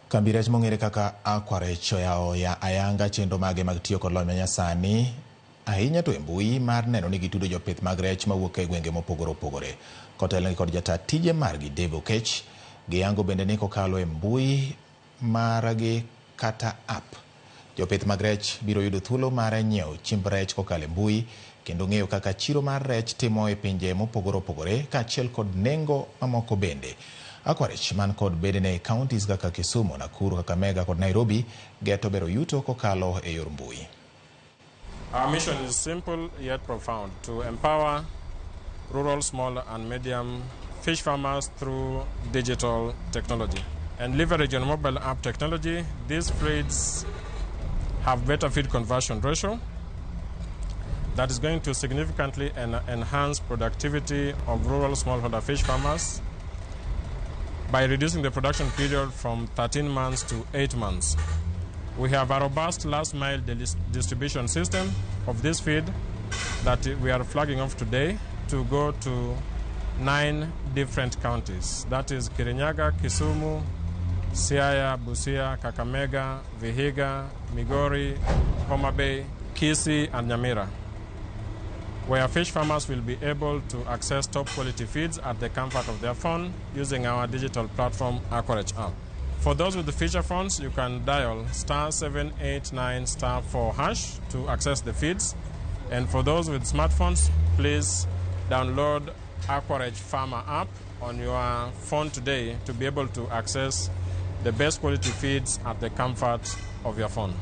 Kambi rech mong'ere kaka Aquarech oyawo ya ayanga chenro mage mag tiyo kod lony manyasani ahinya to e mbui mar neno ni gitudo jopith mag rech mawuok e gwenge mopogore opogore. Kotelnegi kod jata tije margi Dave Okech, giyango bende ni kokalo e mbui margi kata app, jopith mag rech biro yudo thuolo mar nyiewo chiemb rech kokalo e mbui kendo ng'eyo kaka chiro mar rech timo e pinje mopogore opogore kaachiel kod nengo mamoko bende. Aquarech man kod bedene e counties kaka Kisumu, Nakuru, Kakamega kod Nairobi geto bero yuto kokalo e yor mbui. Our mission is simple yet profound: to empower rural, small, and medium fish farmers through digital technology. And leverage on mobile app technology, these feeds have better feed conversion ratio that is going to significantly enhance productivity of rural smallholder fish farmers by reducing the production period from 13 months to 8 months. We have a robust last mile distribution system of this feed that we are flagging off today to go to 9 different counties. That is Kirinyaga, Kisumu, Siaya, Busia, Kakamega, Vihiga, Migori, Homa Bay, Kisii, and Nyamira, where fish farmers will be able to access top quality feeds at the comfort of their phone using our digital platform Aquarech app. For those with the feature phones, you can dial *789*4# to access the feeds. And for those with smartphones, please download Aquarech Farmer app on your phone today to be able to access the best quality feeds at the comfort of your phone.